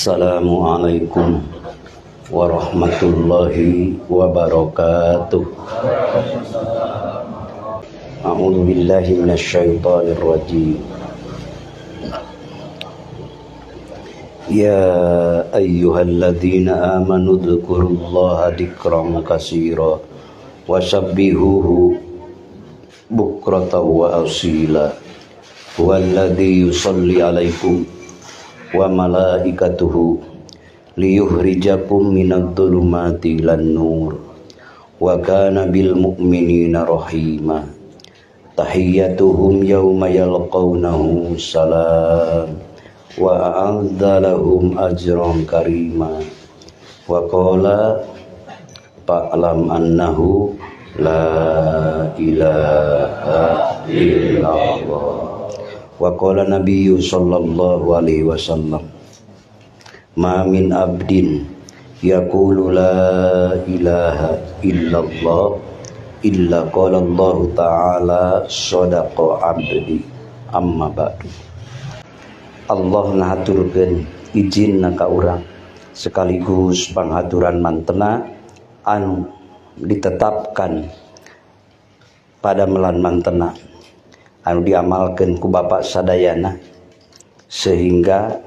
Assalamualaikum warahmatullahi wabarakatuh. A'udzu billahi minasyaitonir rajim. Ya ayyuhalladzina amanu dzkurullaha dzikran katsira wasabbihuhu bukratan wa asila. Huwallazi yusalli alaikum wa malaikatuhu liyukhrijakum minadh-dhulumati ilan nur wa kana bil mu'minina rahima. Tahiyyatuhum yawma yalqawnahu salam wa a'adda lahum ajran karima. Wa qala fa'lam annahu la ilaha illallah. Wa qala nabiyyu sallallahu alaihi wasallam, ma min abdin yaqulu la ilaha illallah illa qala Allah ta'ala sadaqa abdi. Amma ba'du. Allah ngahaturkeun izin ka urang sekaligus panghaturan mantena anu ditetapkan pada melan mantena anu diamalkeun ku bapak sadayana sehingga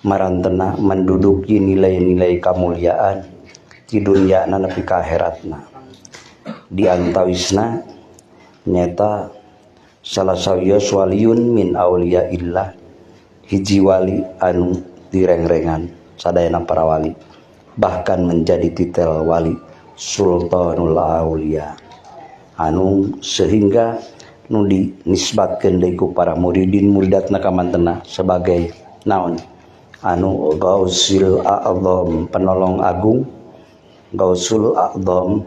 marantena menduduki nilai-nilai kamuliaan di dunyana nepi ka akhiratna. Di antawisna nyata salah sawios waliun min auliya illah, hiji wali anu direngrengan sadayana para wali, bahkan menjadi titel wali sultanul aulia, anu sehingga nu dinisbatkeun deui ku para muridin muridatna ka mantena sebagai naon anu gausil a'zam, penolong agung, gausul a'zam,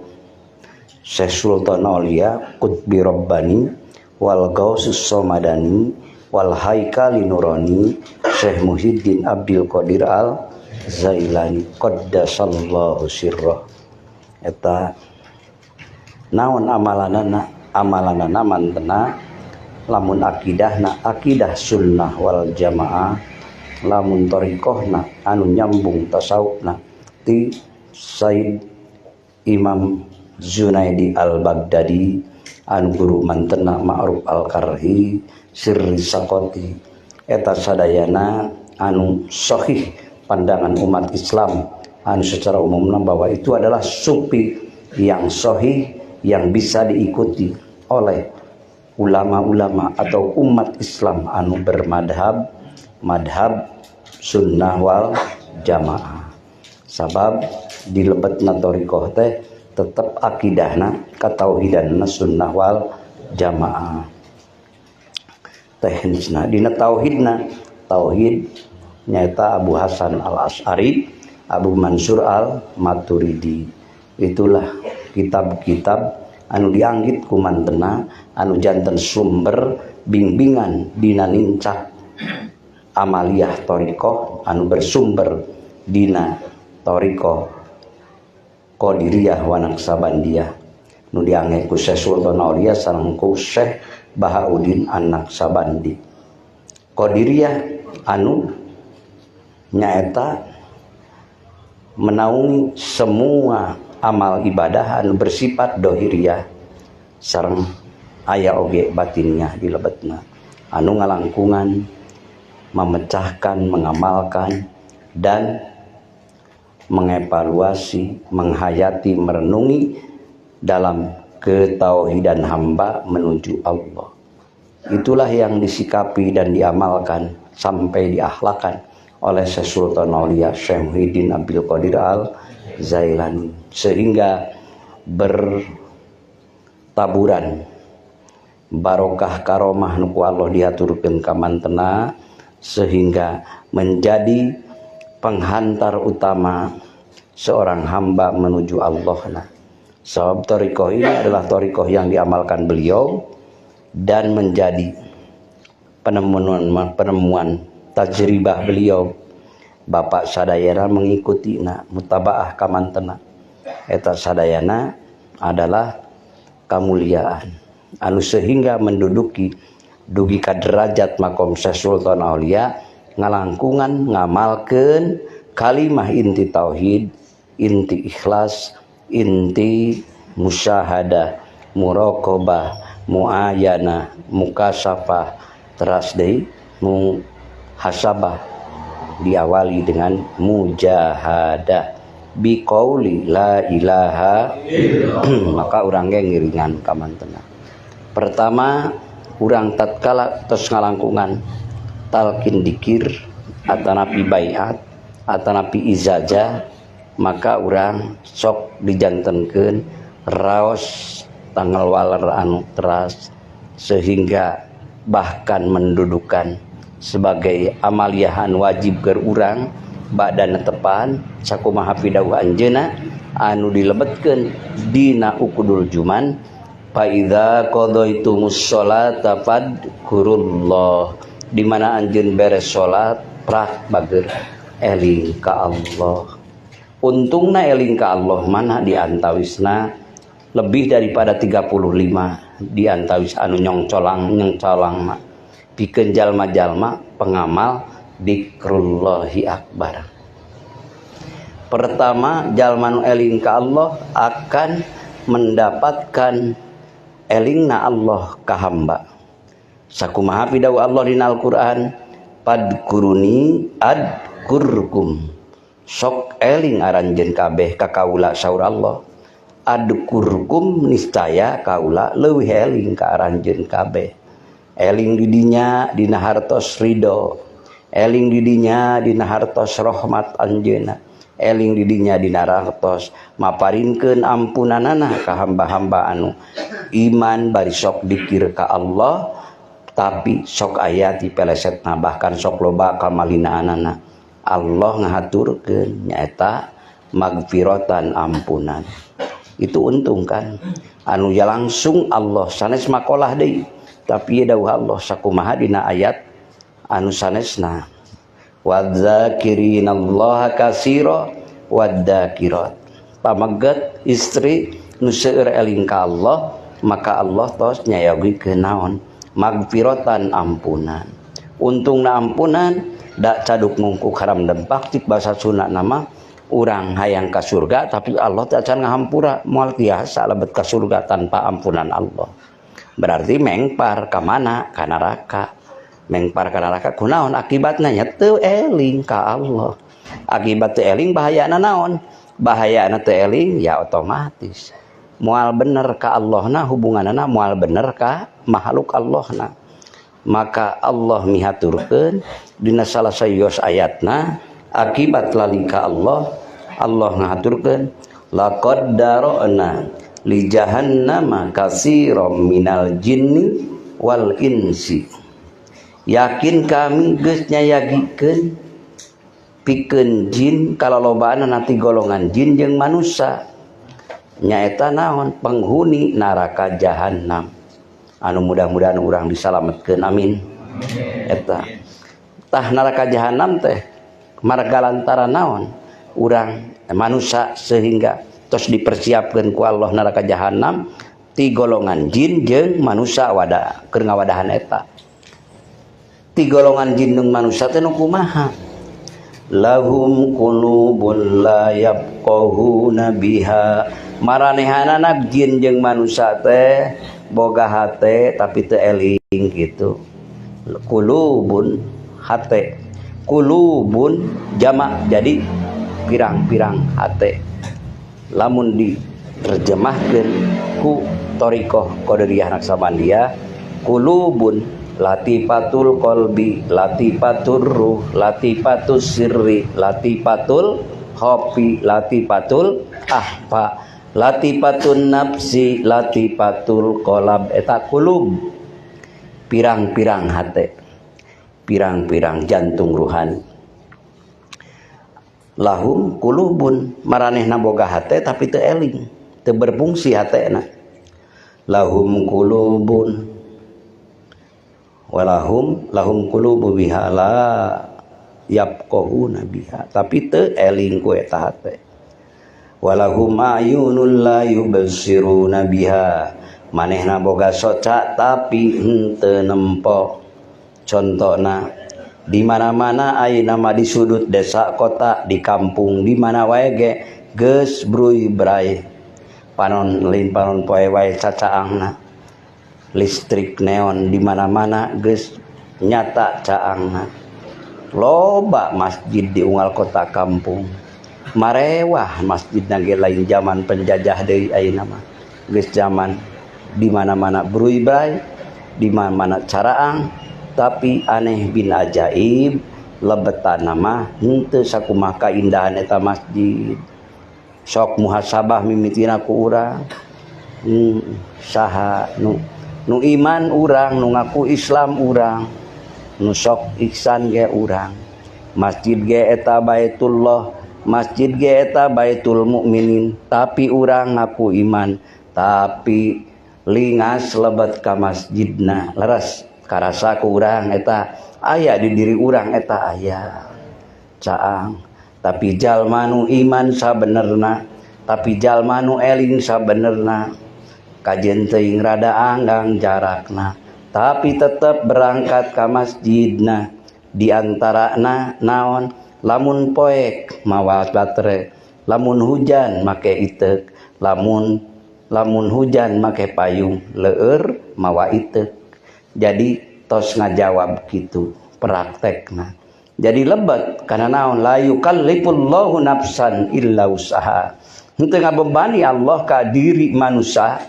Syekh Sultan Aulia Qutbi Rabbani wal Gausus Somadani wal Haikali Nurani Syekh Muhyiddin Abdul Qadir Al Zailani qaddasallahu sirrah. Eta naon amalanana? Amalanana mantena lamun akidahna akidah sunnah wal jamaah, lamun thariqahna anu nyambung tasawufna ti Said Imam Junaidi Al-Baghdadi anu guru mantena Ma'ruf Al-Karhi Sirri Sakoti. Eta sadayana anu sahih pandangan umat Islam anu secara umumna bahwa itu adalah sufi yang sahih yang bisa diikuti oleh ulama-ulama atau umat Islam anu bermadhab madhab sunnah wal jamaah. Sabab di lebetna thariqah teh tetep akidahna katauhidanna sunnah wal jamaah. Teknisna dina tauhidna, tauhid nyaeta Abu Hasan Al Asy'ari, Abu Mansur Al Maturidi. Itulah kitab-kitab anu dianggit ku mantena anu janten sumber bimbingan dina nincak amaliyah thariqah anu bersumber dina thariqah Qadiriyah wa Naqsabandiyah nu diangge ku Syekh Sultan Aulia sareng ku Syekh Bahauddin An-Naqsabandi. Qadiriyah anu nyaeta menaungi semua amal ibadah anu bersifat dohiriyah sareng aya oge batinnya di lebetna anu ngalangkungan memecahkan, mengamalkan dan mengevaluasi, menghayati, merenungi dalam ketauhidan hamba menuju Allah. Itulah yang disikapi dan diamalkan sampai diakhlakan oleh Syekh Sultan Aulia Syekh Muhyiddin Abdul Qadir Al Zailani sehingga bertaburan barokah karomah nu ku Allah diaturkeun ka mantena sehingga menjadi penghantar utama seorang hamba menuju Allah. Nah, sebab thariqah ini adalah thariqah yang diamalkan beliau dan menjadi penemuan tajribah beliau. Bapak sadayana mengikuti na mutabaah kamantena. Eta sadayana adalah kamuliaan anu sehingga menduduki dugi ka derajat makom Syekh Sultan Aulia Ngalangkungan ngamalkeun kalimah inti tauhid, inti ikhlas, inti musyahadah, muraqabah, muayana, mukasafah, teras deui muhasabah, diawali dengan mujahadah biqauli la ilaha illallah. Maka urang ge ngiringan ka mantena. Pertama, urang tatkala tos ngalangkungan talqin dikir atanapi baiat atanapi ijazah, maka urang sok dijantenkeun raos tanggal waler anu teras sehingga bahkan mendudukan sebagai amaliahan wajib keur urang badan tepan sakumaha pidawuh anjeunna anu dilebetkeun dina Uqudul Juman, fa idza qadaitumus sholata fadkurullah, di mana anjeun beres salat prak bager eling ka Allah. Untungna eling ka Allah mana diantawisna lebih daripada 35 diantawis anu nyongcolang nyongcolang mah pikeun jalma-jalma pengamal dikrullahi akbar. Pertama, jalma nu eling ka Allah akan mendapatkan elingna Allah ka hamba. Sakumaha pidawuh Allah dina Al-Qur'an, fadkuruni adkurkum. Sok eling aranjeun kabeh ka kaula saur Allah. Adkurkum niscaya kaula leuwih eling ka aranjeun kabeh. Eling di dinya dina hartos ridho, eling di dinya dina hartos rahmat anjeunna, eling di dinya dina hartos maparinkeun ampunanana ka hamba-hamba anu iman bari sok dikir ka Allah, tapi sok aya ti pelesetna bahkan sok loba kamalinaanana. Allah ngahaturkeun nyaeta magfiratan ampunan. Itu untung kan anu ya langsung Allah sanes makolah deui, tapi dawuh Allah sakumaha dina ayat anu sanesna, wadzakirinallaha katsira wadzakirat. Pameget istri nu seueur eling ka Allah, maka Allah tos nyayogikeun naon? Magfiratan ampunan. Untungna ampunan dak caduk mungkuk haram dempak cik bahasa Sunda nama urang hayang ka surga tapi Allah teh acan ngahampura, moal tiasa lebet ka surga tanpa ampunan Allah. Berarti mengpar ka mana? Ka neraka. Mengpar ka neraka kunaon akibatna? Nya teu eling ka Allah. Akibat teu eling bahayana naon? Bahayana teu eling ya otomatis moal bener ka Allahna, hubunganana moal bener ka makhluk Allahna. Maka Allah mihaturkeun dina salah sayos ayatna akibat lali ka Allah, Allah ngahaturkeun laqad dara'na li jahannama katsiran minal jinni wal insi. Yakin kami geus nyayagikeun pikeun jin kalalobaanna nanti golongan jin jeung manusia, nyaeta naon? Penghuni neraka jahannam. Anu mudah-mudahan urang disalametkeun, amin. Eta tah neraka jahannam teh marga lantaran naon? Urang manusia sehingga tos dipersiapkeun ku Allah neraka jahannam ti golongan jin jeung manusia wada keur ngawadahan eta. Ti golongan jin jeung manusia teh nu kumaha? Lahum qulubun la yafqahuna biha. Maranehanana jin jeung manusia teh boga hate tapi teu eling gitu. Qulubun hate, qulubun jamak jadi pirang-pirang hate. Lamun diterjemahkeun ku thariqah Qadiriyah Naqsyabandiyah, qulubun latifatul qalbi, latifatur ruh, latifatus sirri, latifatul khafi, latifatul ahfa, latifatun nafsi, latifatul qalb. Eta qulub pirang-pirang hate, pirang-pirang jantung ruhani. Lahum qulubun maranehna boga hate tapi teu eling, teu berfungsi hatena. Lahum qulubun walahum lahum qulubu biha la yafqahuna biha, tapi teu eling ku eta hate. Walahum ayunul la yubsiruna biha, manehna boga soca tapi henteu nempo. Contona Di mana-mana ayeuna mah, di sudut desa, kota, di kampung, di mana wae ge geus bruy bray, panon lain panon poe wae cacaangna. Listrik neon di mana-mana geus nyata caangna. Loba masjid di unggal kota kampung, marewah masjid ge. Lain zaman penjajah deui, ayeuna mah geus zaman di mana-mana bruy bray, di mana-mana caraang. Tapi aneh bin ajaib, lebetan nama henteu sakumaha kaindahan eta masjid. Sok muhasabah mimitina ku urang. Saha nu iman urang, nu ngaku Islam urang, nu sok ihsan ge urang. Masjid ge eta Baitullah, masjid ge eta Baitul Mukminin, tapi urang ngaku iman tapi lingas lebet ka masjidna. Leres karasa ku urang eta aya di diri urang, eta aya caang. Tapi jalma nu iman sabenerna, tapi jalma nu eling sabenerna, kajen teuing rada anggang jarakna, tapi tetap berangkat ka masjidna. Di antarana naon? Lamun poek mawa baterai, lamun hujan make iteuk, lamun lamun hujan make payung, leur mawa iteuk. Jadi tos ngajawab gitu praktekna. Jadi lebet karena naon? La yukallifullahu nafsan illa usaha. Henteu ngabebani Allah ka diri manusia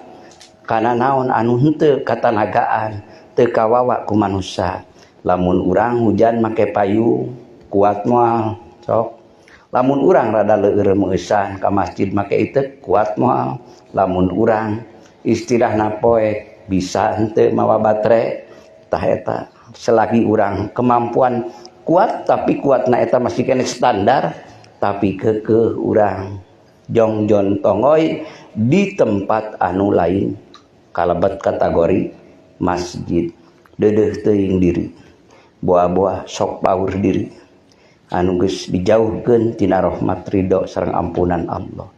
karena naon anu henteu katanagaan, teu kawawa ku manusia. Lamun urang hujan make payung kuat moal? Sok lamun urang rada leur meusan ka masjid make iteuk, kuat moal? Lamun urang istilahna poek bisa henteu mawa baterai? Tah, eta selagi urang kemampuan kuat, tapi kuat na eta masih kena standar, tapi kekeh urang jongjon tongoy di tempat anu lain kalebet kategori masjid. Deudeuh teuing diri, boa-boa sok paur diri anu geus dijauhkeun tina rahmat, ridho sareng ampunan Allah.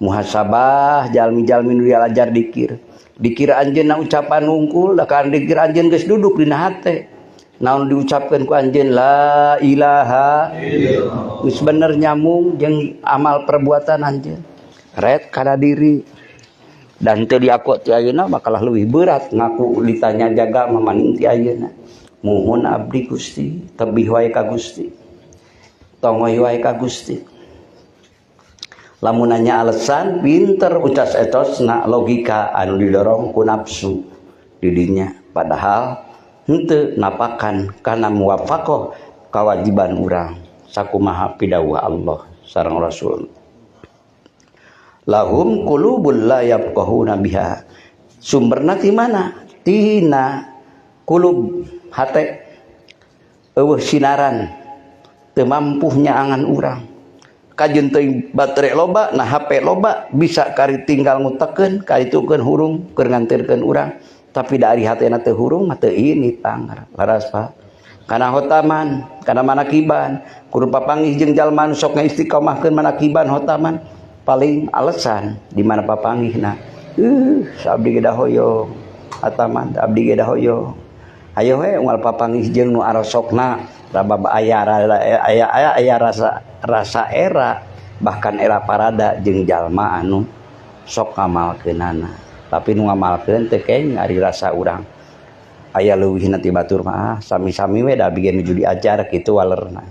Muhasabah jalmi-jalmi nu diajar dikir. Dikir anjeunna ucapan wungkul da kan dikir anjeun geus duduk dina hate. Naon diucapkeun ku anjeun? La ilaha, geus bener nyambung jeung amal perbuatan anjeun ret kana diri. Dan teu diaku ti ayeuna makalah leuwih berat ngaku ditanya jaga mamaning ti ayeuna. Muhun abdi Gusti, tebih wae ka Gusti, tongoy wae ka Gusti. Lamun nanya alasan pinter ucas etos na logika anu didorong ku nafsu didinya, padahal henteu napakan kana muwafaqah kewajiban urang sakumaha pidawuh Allah sareng Rasul. Lahum qulubul la yafqahuna biha. Sumberna ti mana? Tina kulub, hate eueuh sinaran, teu mampu nyaangan urang. Kajeun teuing baterai loba nah, HP loba, bisa kari tinggal ngutekeun karitukeun hurung keur nganterkeun urang, tapi dari hatena teu hurung mah teu ini tanggar. Laras, Pak, kana hotaman, kana manakiban, kudu papanggih jeung jalma nu sok ngaistiqomahkeun manakiban, hotaman. Paling alasan di mana papanggihna, abdi ge da hoyong ataman, abdi ge da hoyong. Ayo we unggal papanggih jeung nu arosokna rabab aya aya aya aya rasa rasa era, bahkan era parada jeung jalma anu sok ngamalkeunana. Tapi nu ngamalkeun teu kenging ari rasa urang aya leuwihna ti batur mah. Ah, sami-sami we da abdi ge nuju diajar kitu walerna.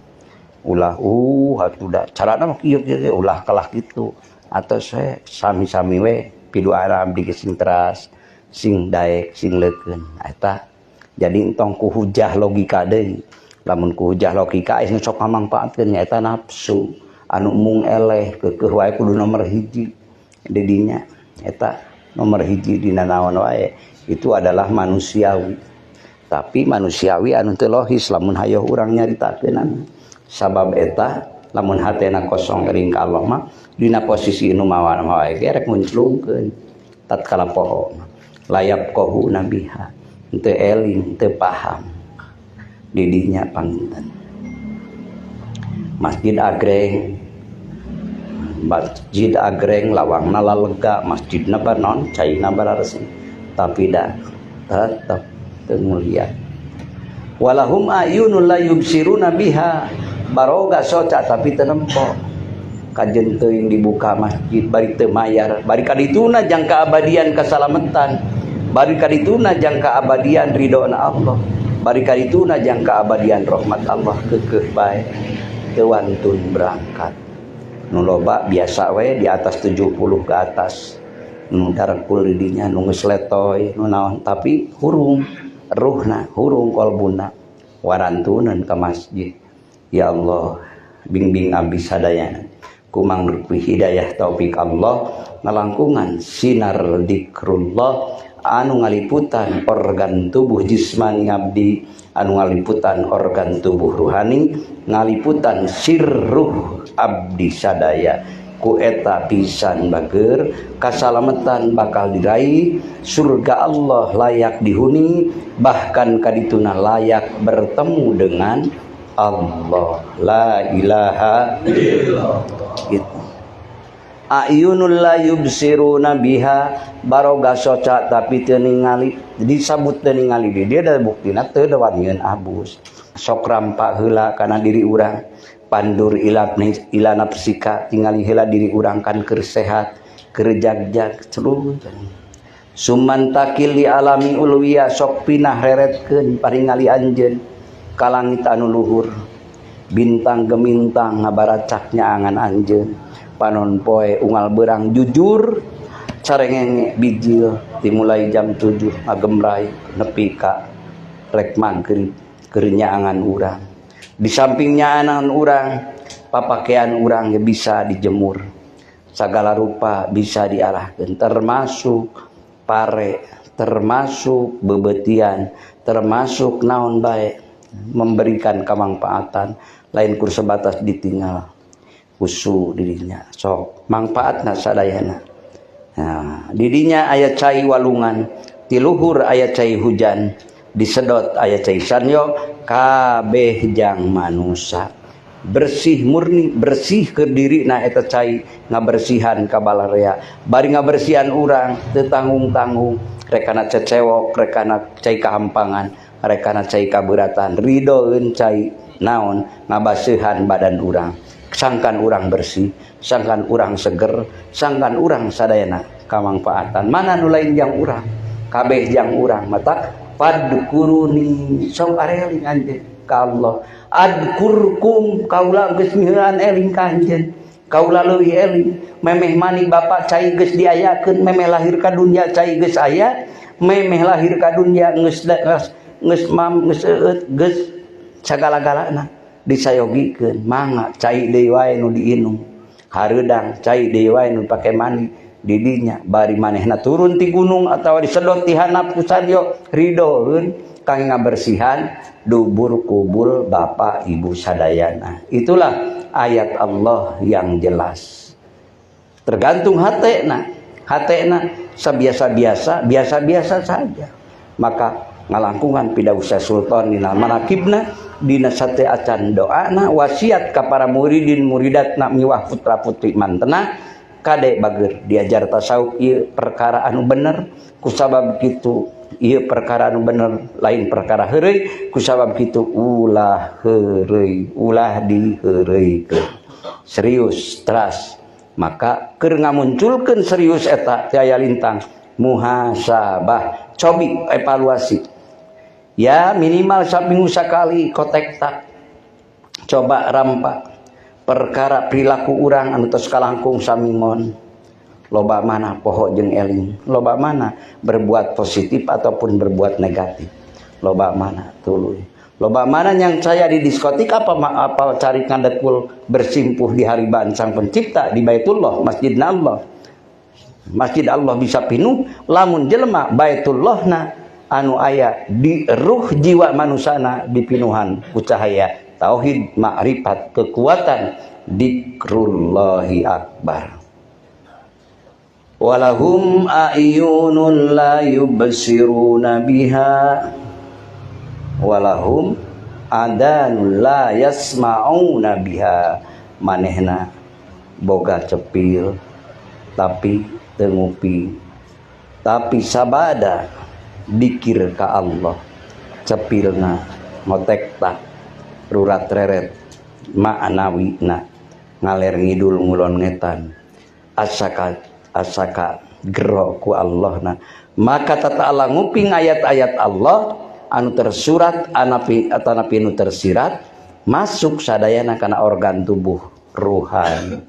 Ulah atuh da carana mah kieu kieu, ulah kalah kitu. Atau saya sami-sami we, piduana abdi ge sing teras, sing daek, sing leukeun eta. Jadi entong ku hujah logika deui. Lamun ku hujah logika geus sok ngamangpaatkeun, nyaeta nafsu anu mung eleh, keukeuh wae kudu nomor hiji didinya. Eta nomor hiji dina naon wae itu adalah manusiawi, tapi manusiawi anu teu logis lamun hayoh urang nyaritakeunana. Sabab eta lamun hatena kosong ering ka Allah mah, dina posisi nu mawa wae ge rek ngunclungkeun tatkala poho. La yafqahuna biha, teu eling, teu paham didinya. Panginten Masjid Agreng, Masjid Agreng, lawangna lega, masjidna banon caina bararesih, tapi dah tetep teu mulia. Walahum ayunul la yubsiruna biha, baroga soca tapi teu nempo. Kajen teuing dibuka masjid bari teu mayar, bari kadituna jang kaabadian kasalametan, bari kadituna jang kaabadian ridona Allah, bari kadituna jang kaabadian rahmat Allah, keukeuh bae teu wantun berangkat. Nu loba biasa we di atas 70 ke atas, nu darekul di dinya, nu geus letoy, nu naon, tapi hurung ruhna, hurung kolbuna warantunan ke masjid. Ya Allah, bimbing abdi sadayana kumang rupi hidayah taufik Allah, ngalangkungan sinar dikrullah anu ngaliputan organ tubuh jismani abdi, anu ngaliputan organ tubuh ruhani, ngaliputan sirruh abdi sadaya. Ku eta pisan bager kasalametan bakal diraih, surga Allah layak dihuni, bahkan kadituna layak bertemu dengan Allah. La ilaha illallah. Gitu. Ayunul la yubsiruna biha, baroga soca tapi teu ningali, disabut teu ningali di dia da buktina teu wanian abus. Sok rampak heula kana diri urang, pandur ila nafsika, tingali heula diri urang kan keur sehat, keur jagjag terus. Sumantakil li alami ulwiya, sok pinah reretkeun paringali anjeun ka langit anu luhur, bintang gemintang ngabaracak nyaangan anjeun, panon poe unggal berang jujur carengenge bijil dimulai jam 7 ngagemray nepi ka rek magrib keur nyaangan urang. Di samping nyaangan urang, papakaian urang ge bisa dijemur, sagala rupa bisa diarahkeun, termasuk pare, termasuk bebetian, termasuk naon bae, memberikan kamangfaatan, lain kur sebatas ditinggal kusu dirinya. Sok mangfaatna sadayana. Nah, didinya aya cai walungan, tiluhur aya cai hujan, disedot aya cai sanyo, kabeh jang manusa. Bersih murni, bersih ke diri na eta cai ngabersihan ka balarea. Bari ngabersihan urang teu tanggung-tanggung, rekana cecewok, rekana cai kahampangan, rekana cai kaberatan, ridoeun cai naon ngabaseuhan badan urang. Sangkan urang bersih, sangkan urang seger, sangkan urang sadayana kamangfaatan. Mana nu lain jang urang, kabeh jang urang. Mata fadkuruni, sok areling anjeun ka Allah. Adkurkum, kaula geus mihean eling ka anjeun, kaula leuwih eling. Memeh mani bapak cai geus diayakeun, memeh lahir ka dunya cai geus aya, memeh lahir ka dunya geus geus mam geus eueut geus sagala-galana disayogikeun. Mangga cai deui wae nu diinum, hareudang cai deui wae nu pake mandi didinya, bari manehna turun ti gunung atawa disedot ti handap ku sanyo, ridoeun kangge ngabersihan dubur kubur bapak ibu sadayana. Itulah ayat Allah yang jelas. Tergantung hatena, hatena sabiasa-biasa, biasa-biasa saja. Maka ngalangkungan pidausa sultan dina manakibna dina sate acan doana wasiat ka para muridin muridatna miwah putra putri mantena, kade bager diajar tasawuf ieu perkara anu bener, kusabab kitu ieu perkara anu bener lain perkara heureuy, kusabab kitu ulah heureuy, ulah diheureuykeun. Serius teras, maka keur ngamunculkeun serius eta teu aya lintang muhasabah, cobi evaluasi. Ya minimal saminggu sakali kotek tak coba rampak perkara perilaku urang anu tos kalangkung samingon, loba mana poho jeung eling, loba mana berbuat positif ataupun berbuat negatif, loba mana tuluy, loba mana yang saya di diskotik apa apa cari kandekul bersimpuh di hari bansang pencipta di Baitullah, Masjid Allah. Masjid Allah bisa pinuh lamun jelema Baitullahna anu aya di ruh jiwa manusana dipinuhan ku cahaya tauhid makrifat kekuatan dikrullahi akbar. Walahum a'yunun la yubsiruna biha walahum adanun la yasma'una biha. Manehna boga cepil tapi teu ngupi, tapi sabada dikir ka Allah, cepilna ngotekta rurat reret ma'nawina ngaler ngidul ngulon ngetan asaka asaka gero ku Allah na. Maka tata Allah nguping ayat-ayat Allah anu tersurat anapi atanapi nu tersirat masuk sadayana kana organ tubuh ruhani,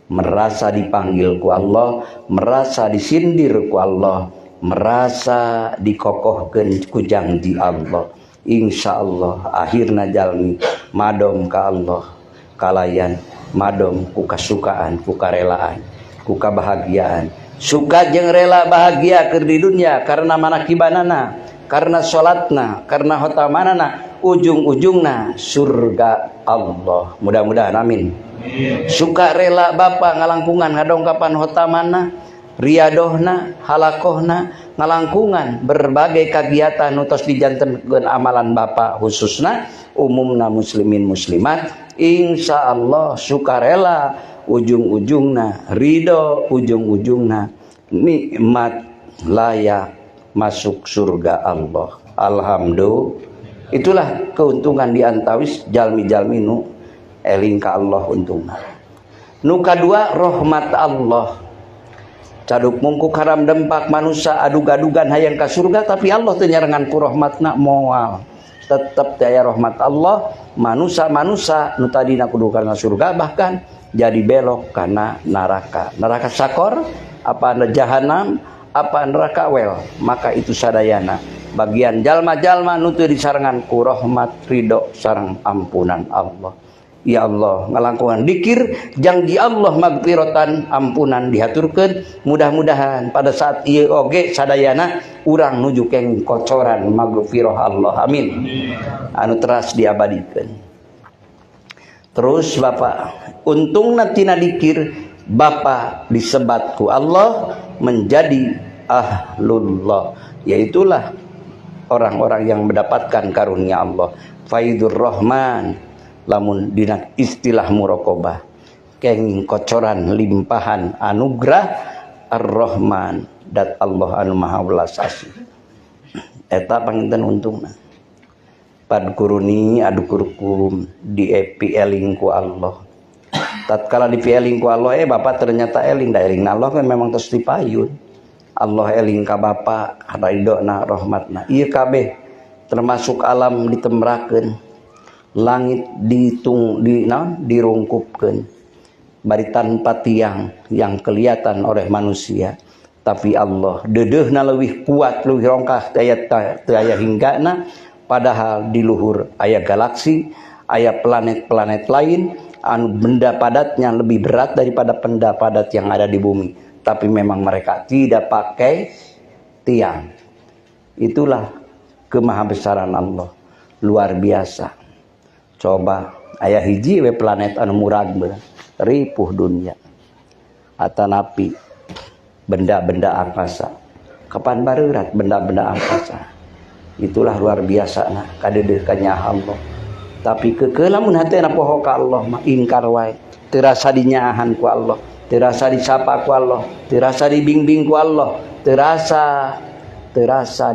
merasa dipanggil ku Allah, merasa disindir ku Allah, merasa dikokohkeun ku janji Allah. Insyaallah akhirna jalmi madom ka Allah kalayan madom ku kasukaan, ku karelaan, ku kabahagiaan. Suka jeung rela bahagia keur di dunia karena manakibanana, karena salatna, karena hotamanana, ujung-ujungna surga Allah. Mudah-mudahan amin. Suka rela bapak ngalangkungan ngadongkapan hotamana, riadohna, halakohna, ngalangkungan berbagai kegiatan nu tos dijantenkeun amalan bapak khususna umumna muslimin muslimat, insyaallah sukarela ujung-ujungna ridho, ujung-ujungna nikmat layak masuk surga Allah. Alhamdulillah. Itulah keuntungan di antawis jalmi-jalmi nu eling ka Allah untungna. Nu kadua rahmat Allah. Caduk mungku karam dempak manusia adug-adugan hayang ka surga tapi Allah teu nyarengan ku rahmatna moal. Tetep teu aya rahmat Allah, manusia-manusia nu tadina kudu kana surga bahkan jadi belok kana neraka. Neraka sakor, apa jahanam, apa neraka wel, maka itu sadayana bagian jalma-jalma nu teu disarengan ku rahmat ridho sareng ampunan Allah. Ya Allah, ngalangkungan dikir janji Allah magfiratan ampunan dihaturkeun, mudah-mudahan pada saat ieu oge sadayana urang nuju keng kocoran magfirah Allah. Amin. Anu teras diabadikeun. Terus Bapak, untungna tina dikir Bapak disebat ku Allah menjadi ahlullah, yaitulah orang-orang yang mendapatkan karunia Allah. Faidur Rahman, lamun dina istilah muraqabah kenging kocoran limpahan anugerah Ar-Rahman dat Allah anu maha welas asih. Eta panginten untungna. Padkuruni adukurkum di epi eling ku Allah. Tatkala dipieling ku Allah, bapak ternyata eling, da eling Allah kan memang terus dipayun. Allah eling ka bapak, ridona rahmatna. Ieu kabeh termasuk alam ditemrakeun, langit ditung di naon dirungkupkeun. Bari tanpa tiang yang kelihatan oleh manusia, tapi Allah deudeuhna leuwih kuat, leuwih rongkah teu aya hinggana, padahal di luhur aya galaksi, aya planet-planet lain anu benda padatnya lebih berat daripada benda padat yang ada di bumi, tapi memang mereka tidak pakai tiang. Itulah kemahabesaran Allah, luar biasa. Coba aya hiji we planet anu murag ripuh dunia, atanapi benda-benda angkasa, kapan bareurat benda-benda angkasa. Itulah luar biasa nah kadeudeuh ka nyaah Allah. Tapi keukeuh lamun hatena poho ka Allah mah ingkar wae, terasa dinyaahan ku Allah, terasa disapa ku Allah, terasa dibimbing ku Allah, terasa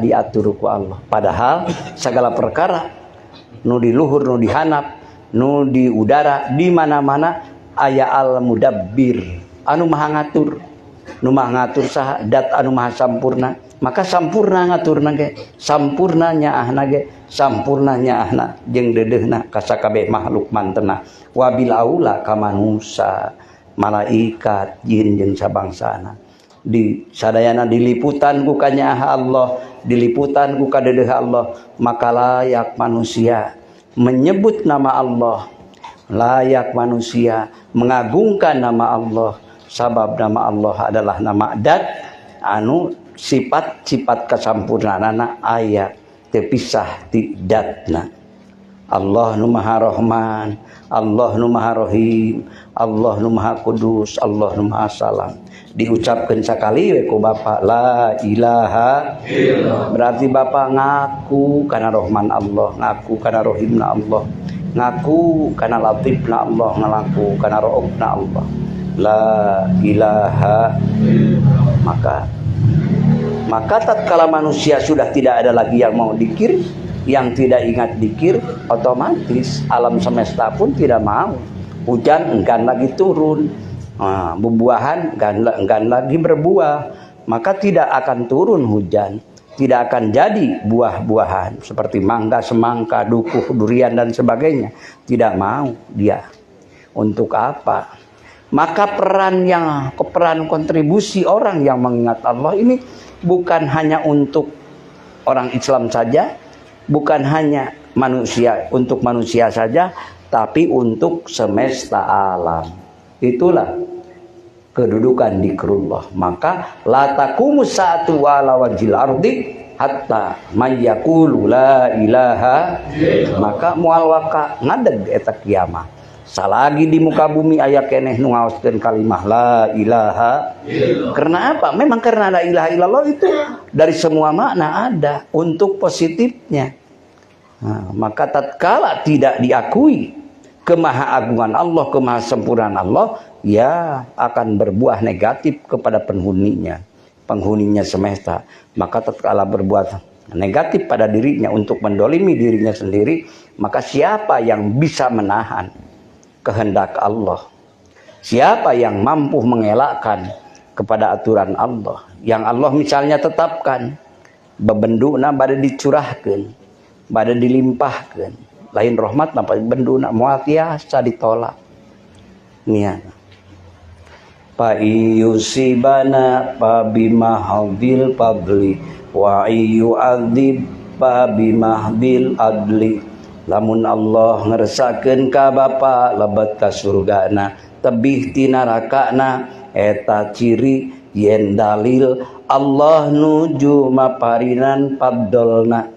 diatur ku Allah. Padahal segala perkara nu di luhur, nu di hanap, nu di udara, di mana-mana aya al-mudabbir, anu maha ngatur. Nu maha ngatur saha? Dat anu maha sampurna. Maka sampurna ngaturna ge, sampurna nyaahna ge, sampurna nyaahna jeung deudeuhna ka sakabeh makhluk mantena. Wabil aula ka manusa, malaikat, jin jeung sabangsana. Di sadayana diliputan ku kanyaah Allah, diliputan ku kadeudeuh Allah, maka layak manusia menyebut nama Allah, layak manusia mengagungkan nama Allah, sabab nama Allah adalah nama dat anu sifat-sifat kasampurnaanana aya terpisah ti datna. Allah nu Maha Rahman, Allah nu Maha Rahim, Allah nu Maha Kudus, Allah nu Maha Salam. Diucapkeun sakali we ku Bapak la ilaha illallah. Berarti Bapak ngaku kana Rahman Allah, ngaku kana Rahimna Allah, ngaku kana Latifna Allah, ngaku kana Raufna Allah. La ilaha illallah. Maka tatkala manusia sudah tidak ada lagi yang mau dikir, Yang tidak ingat dikir, otomatis alam semesta pun tidak mau. Hujan enggan lagi turun, nah, buah-buahan enggan lagi berbuah, maka tidak akan turun hujan, tidak akan jadi buah-buahan seperti mangga, semangka, dukuh, durian dan sebagainya. Tidak mau dia. Untuk apa? Maka peran kontribusi orang yang mengingat Allah ini bukan hanya untuk orang Islam saja, bukan hanya manusia, untuk manusia saja, tapi untuk semesta alam. Itulah kedudukan dikrullah. Maka la taqumu sa'atu ala wajhil ardi hatta mayyaqulu la ilaha. Maka moal waka ngadeg eta kiamah salagi di muka bumi aya keneh nu ngaoskeun kalimah la ilaha illallah. Karena apa? Memang karena la ilaha illallah itu dari semua makna ada untuk positifnya. Nah, maka tatkala tidak diakui kemahaagungan Allah, kemahasempurnaan Allah, ya akan berbuah negatif kepada penghuninya, penghuninya semesta. Maka tatkala berbuat negatif pada dirinya untuk mendolimi dirinya sendiri, maka siapa yang bisa menahan kehendak Allah? Siapa yang mampu mengelakkan kepada aturan Allah? Yang Allah misalnya tetapkan, bebenduna bade dicurahkan, bade dilimpahkan. Lain rahmat napa benduna moal tiasa ditolak. Nia. Fa yusibana fa bimahdil fadli wa yu'adzib fa bimahdil adli. Lamun Allah ngersakeun ka bapa lebet ka surgana, tebih ti narakana, eta ciri yen dalil Allah nuju maparinan fadolna.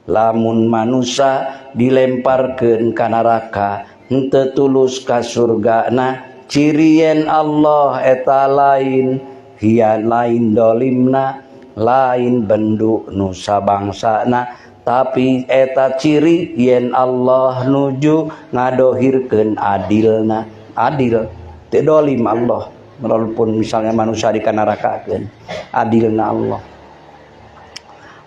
Lamun manusia dilemparkeun ka neraka henteu tulus ka surgana, ciri yen Allah eta lain hian, lain dolimna, lain bendu nusa bangsana, tapi eta ciri yen Allah nuju ngadohirkeun adilna. Adil teu dolim Allah walaupun misalnya manusia dikanarakakeun, adilna Allah.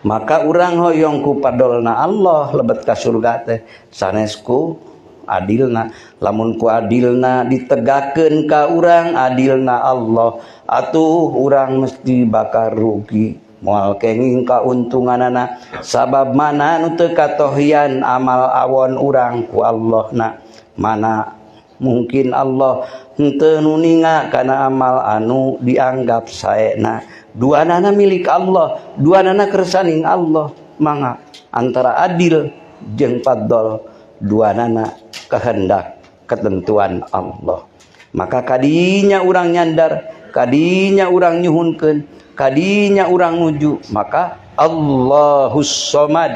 Maka urang hoyong ku padolna Allah lebet ka surga teh sanes ku adilna. Lamun ku adilna ditegakkeun ka urang adilna Allah, atuh urang mesti bakal rugi, moal kenging kauntunganana, sabab mana nu teu katohian amal awon urang ku Allahna. Mana mungkin Allah henteu nu ninga kana amal anu dianggap saena. Duanana milik Allah, duanana kersaning Allah. Mangga antara adil jeung fadl, duanana kehendak ketentuan Allah. Maka kadinya urang nyandar, kadinya urang nyuhunkeun, kadinya urang nuju, maka Allahus Somad.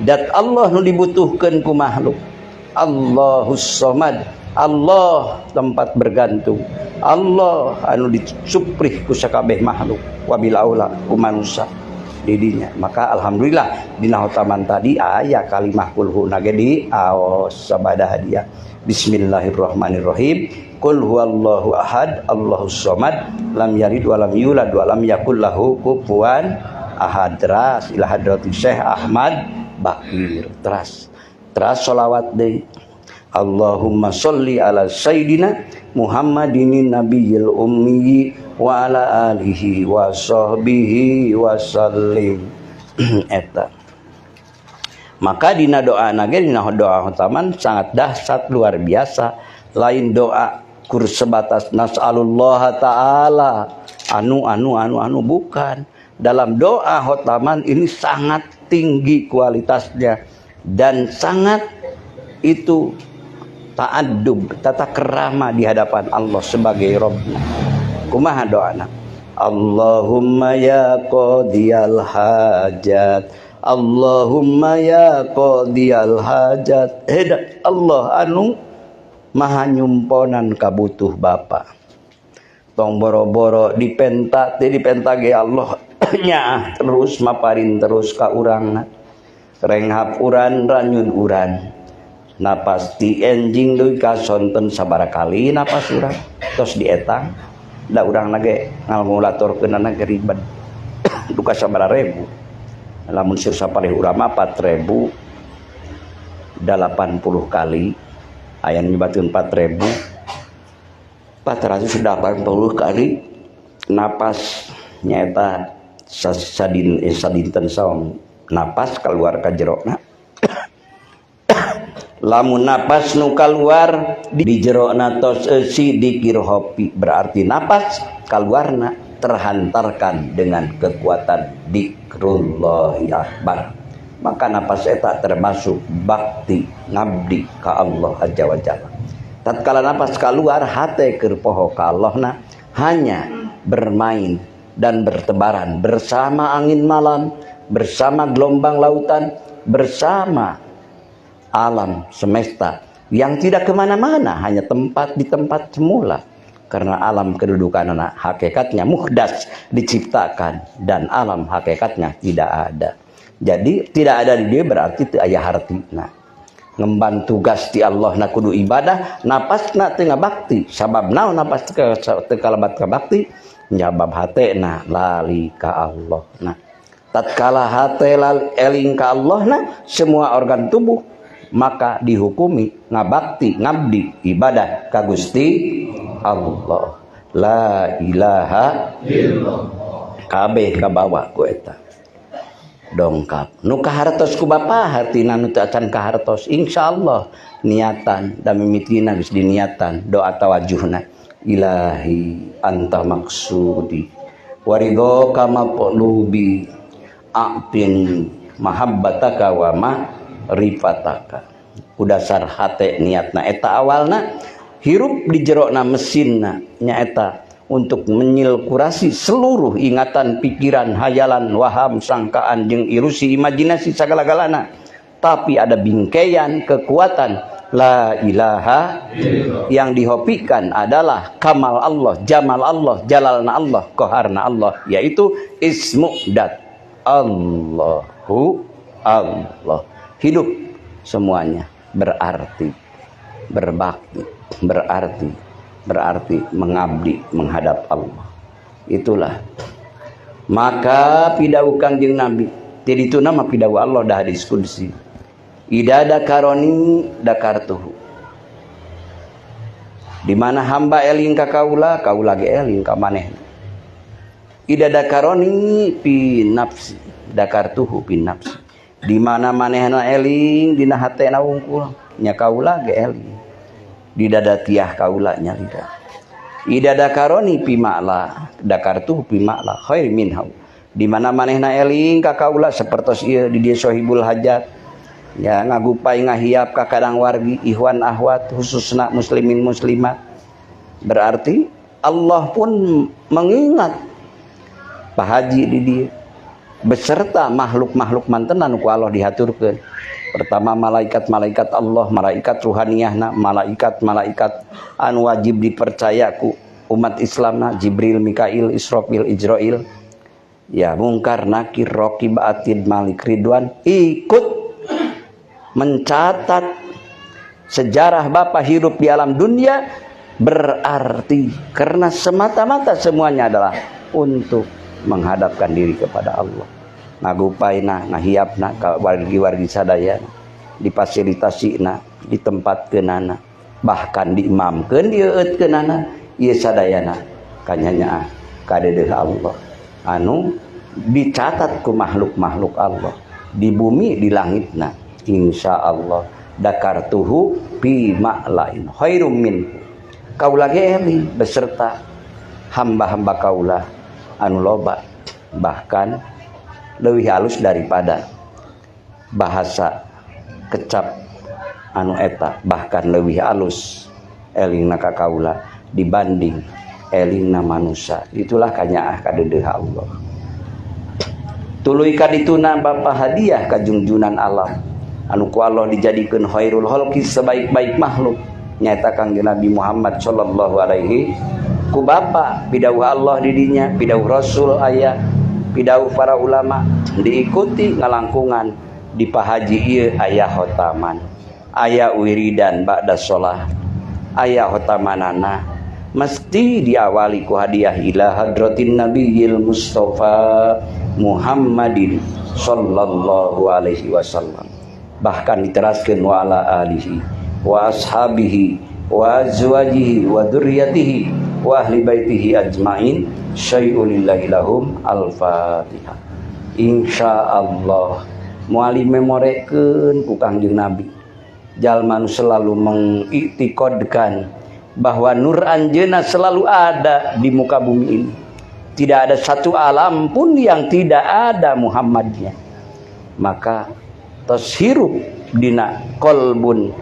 Dat Allah nu dibutuhkeun ku makhluk. Allahus Somad, Allah tempat bergantung, Allah anu disuprih ku sakabeh makhluk, wabil aula ku manusia didinya. Maka alhamdulillah dina hotaman tadi aya kalimah kulhu nage di aos sabada hadiah. Bismillahirrahmanirrahim. Qul huwallahu ahad, Allahus somad, lam yalid wa lam yulad wa lam yakul lahu kufuwan ahad. Teras ila hadrati Syekh Ahmad Bakir. Teras. Teras sholawat deui. Allahumma sholli ala sayyidina Muhammadin nabiyil ummi wa ala alihi wa sahbihi wa sallim. Eta. Maka dina doa nage, dina doa hotaman sangat dahsyat luar biasa. Lain doa kur sebatas nas'alullah ta'ala anu anu anu anu, bukan. Dalam doa hotaman ini sangat tinggi kualitasnya dan sangat itu ta'addub, tata kerama di hadapan Allah sebagai Rabbna. Kumaha doana? Allahumma ya qadiyal hajat, Allahumma ya qadiyal hajat. Hedat Allah anu maha nyumponan kabutuh bapa. Tong boro-boro dipenta teh dipenta ge Allah nyaah terus maparin terus ka urang. Renghap uran ranyun uran. Napas ti enjing deui ka sonten sabaraha kali napas urang tos dietang da urang nage ngalmulatorkeunana ge ribet. Duka sabaraha ribu, lamun sir sapalih urang mah 4000. 480 kali, aya nu nyebatkeun 4480 kali napas nyaeta sadinten saum napas keluar ka jerona. Lamun napas nu kaluar di jerona tos eusi dikir hopi, berarti napas kaluarna terhantarkan dengan kekuatan dikrullahi akbar. Maka napas eta termasuk bakti ngabdi ka Allah azza wa jalla. Tatkala napas kaluar hate keur poho ka Allahna, hanya bermain dan bertebaran bersama angin malam, bersama gelombang lautan, bersama alam semesta yang tidak kemana-mana, hanya tempat di tempat semula. Karena alam kedudukan anak hakikatnya muhdas, diciptakan, dan alam hakikatnya tidak ada. Jadi tidak ada di dia berarti teu aya hartina. Ngemban tugas ti Allah na kudu ibadah, napasna teu ngabakti. Sabab naon napas teu kalebat kabakti? Nyabab hatena lali ka Allah. Nah, tatkala hate eling ka Allah na, semua organ tubuh maka dihukumi ngabakti, ngabdi, ibadah ka Gusti Allah. La ilaha illallah. Kabeh kabawa ku eta. Dongkap. Nu kahartos ku bapa hartina nu teu acan kahartos, insyaallah niatan da mimitina geus diniatan doa tawajuhna. Ilahi anta maksudi waridhoka maqlubi a'tin mahabbataka wa ma'rifataka. Ku dasar hate niatna eta awalna hirup di jerona mesinna nyaeta untuk menyilkurasi seluruh ingatan, pikiran, hayalan, waham, sangkaan jeung ilusi, imajinasi sagala-galana. Tapi ada bingkaian kekuatan la ilaha illallah yang dihopikan adalah kamal Allah, jamal Allah, jalalna Allah, koharna Allah, yaitu ismu dat Allahu Allah. Hidup semuanya berarti berbakti, berarti mengabdi menghadap Allah. Itulah maka pidauh Kangjeng Nabi. Jadi itu nama pidauh Allah dah hadis qudsi. Ida dakaroni dakartuhu. Di mana hamba eling ka kaula, kaula ge eling ka manehna. Ida dakaroni pi nafsi, dakartuhu pi nafsi. Di mana manehna eling dina hatena wungkul, nya kaula ge eling. Di dada tiah kaula nyalira. Ida dakaroni pi ma'la, dakartuhu pi ma'la khair minhu. Di mana manehna eling ka kaula sapertos ieu di dieu sohibul hajat. Ya ngagupai ngahiap ka kadang wargi ihwan ahwat khususna muslimin muslimat. Berarti Allah pun mengingat Pak Haji di dieu beserta makhluk-makhluk mantenan ku Allah dihaturkeun. Pertama malaikat-malaikat Allah, malaikat ruhaniyahna, malaikat-malaikat anu wajib dipercaya ku umat Islamna, Jibril, Mikail, Israfil, Ijrail. Ya Mungkar, Nakir, Raqib, Atid, Malik, Ridwan ikut mencatat sejarah Bapak hidup di alam dunia, berarti karena semata-mata semuanya adalah untuk menghadapkan diri kepada Allah. Ngagupaina, ngahiapna ka wargi-wargi sadaya, difasilitasina, ditempatkeunana, bahkan diimamkeun, dieueutkeunana, ieu sadayana kanyanyaah kadeudeuh Allah anu dicatat ku makhluk-makhluk Allah di bumi di langitna. Insya Allah dakartuhu bi ma'lain khairum minhu. Kaula ge eling beserta hamba-hamba kaula anu loba, bahkan leuwih halus daripada bahasa kecap anu eta, bahkan leuwih halus elingna ka kaula dibanding elingna manusia. Itulah kanyaah kadeudeuh Allah. Tuluy kadituna Bapa hadiah kajungjunan alam anu ku Allah dijadikeun khairul khalqi, sebaik-baik makhluk nyaeta Kangjeng Nabi Muhammad sallallahu alaihi. Ku Bapa pidauh Allah di dinya, pidauh Rasul aya, pidauh para ulama diikuti ngalangkungan di pahaji ieu aya khotaman, aya wiridan ba'da sholah, aya khotamanana mesti diawali ku hadiah ila hadratin nabiyil Mustafa Muhammadin sallallahu alaihi wasallam. Bahkan diteraskeun wa ala alihi wa ashabihi wa azwajihi wa dzurriyyatihi wa ahli baitihi ajmain syai'ulillahi lahum al-fatihah. Insyaallah moal memorekeun ku Kangjeng Nabi. Jalma nu selalu mengiktiqadkan bahwa nur anjeunna selalu ada di muka bumi ini. Tidak ada satu alam pun yang tidak ada Muhammadnya. Maka tos hirup dina kolbun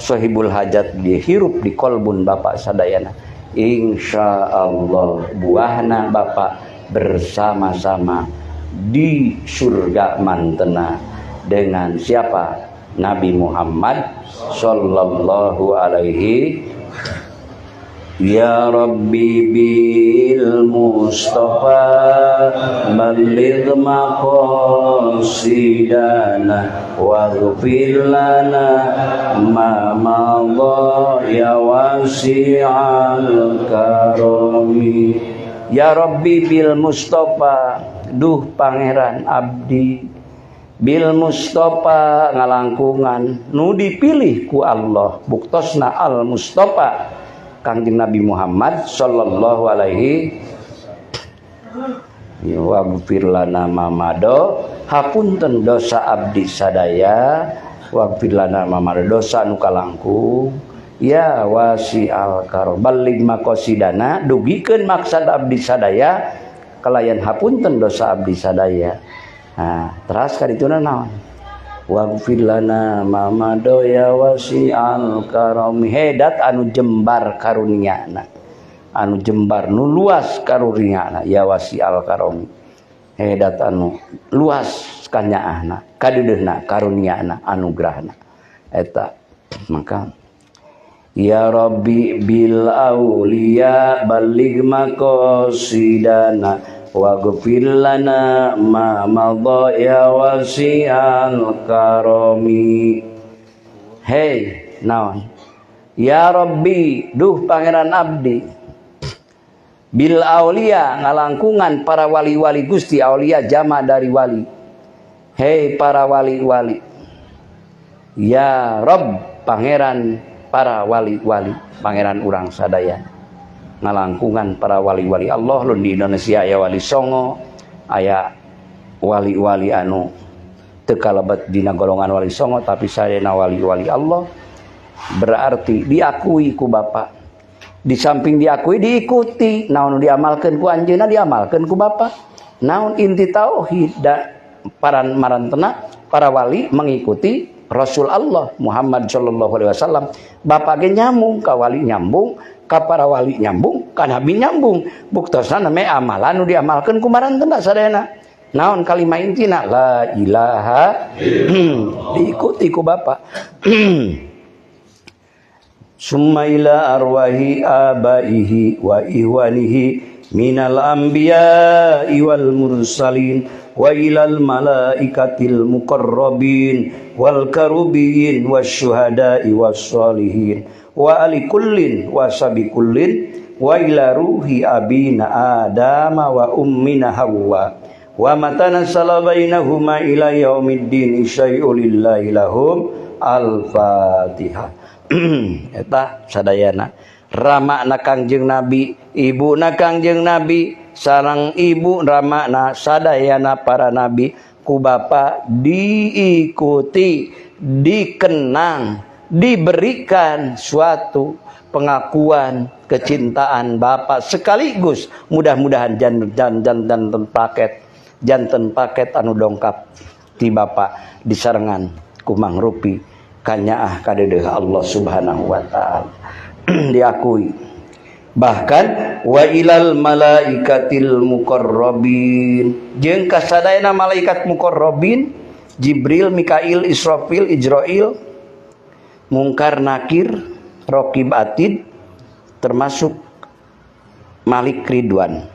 sohibul hajat, dihirup di kolbun bapak sadayana. Insyaallah buahna bapak bersama-sama di surga mantena dengan siapa? Nabi Muhammad sallallahu alaihi. Ya Rabbi bil Mustafa balligh maqasidana waghfir lana ma madha ya wasi'al karami. Ya Rabbi bil Mustafa, duh pangeran abdi, bil Mustafa ngalangkungan nu dipilih ku Allah, buktosna al Mustafa Kangjeng Nabi Muhammad sallallahu alaihi wa gfir lana ma mado, hapunten dosa abdi sadaya, wa gfir lana ma mado, dosa nu kalangkung, ya wasi'al karom, baligh maqasidana, dugikeun maksad abdi sadaya kalayan hapunten dosa abdi sadaya. Nah, teras kadituna naon? Waghfir lana ma mado ya wasi'al karam, hedat anu jembar karuniana, anu jembar nu luas karuniana, ya wasi'al karam, hedat anu luas kanyaahna, kadeudeuhna karuniana, anugerahna eta. Maka ya Rabbi bil auliya balligh maqasidana waghfir lana ma madha ya wasi'al karami. Hei naon? Ya Rabbi, duh pangeran abdi, bil aulia ngalangkungan para wali-wali Gusti, aulia jama dari wali. Hei para wali-wali, ya Rabb pangeran para wali-wali, pangeran urang sadaya, ngalangkungan para wali-wali Allah. Lun di Indonesia aya wali songo, aya wali-wali anu teu kalebet dina golongan wali songo tapi sadayana wali-wali Allah. Berarti diakui ku Bapak, di samping diakui diikuti, naon diamalkeun ku anjeunna diamalkeun ku Bapak. Naon inti tauhid da para marantena para wali mengikuti Rasul Allah Muhammad sallallahu alaihi wasallam. Bapak ge nyambung ka wali, nyambung ka para wali, nyambung ka nabi, nyambung. Buktosna namanya amalan nu diamalkeun ku marantena sadayana. Naon kalimah intina? La ilaha diikuti ku Bapak. Summa ila arwahi abaihi wa ihwanihi minal anbiya'i wal mursalin wa ilal malaikatil muqarrabin wal karubiyin wasyuhada'i wassalihin wa ali kullin wa sabi kullin wa ila ruhi abina adama wa ummina hawa wa matanassala bainahuma ila yaumiddin syai'ulillahi lahum al-fatihah. Eta sadayana rama na Kangjeng Nabi, ibu na Kangjeng Nabi, sareng ibu rama na sadayana para nabi ku Bapa diikuti, dikenang, diberikan suatu pengakuan kecintaan Bapak sekaligus mudah-mudahan janten paket, janten paket anu dongkap ti Bapak disarengan ku mangrupi kanyaah kadeudeuh Allah Subhanahu wa taala. Diakui bahkan wa ilal malaikatil muqarrabin, jeung kasadayana malaikat muqarrabin, Jibril, Mikail, Israfil, Ijrail, Mungkar, Nakir, Raqib, Atid, termasuk Malik Ridwan.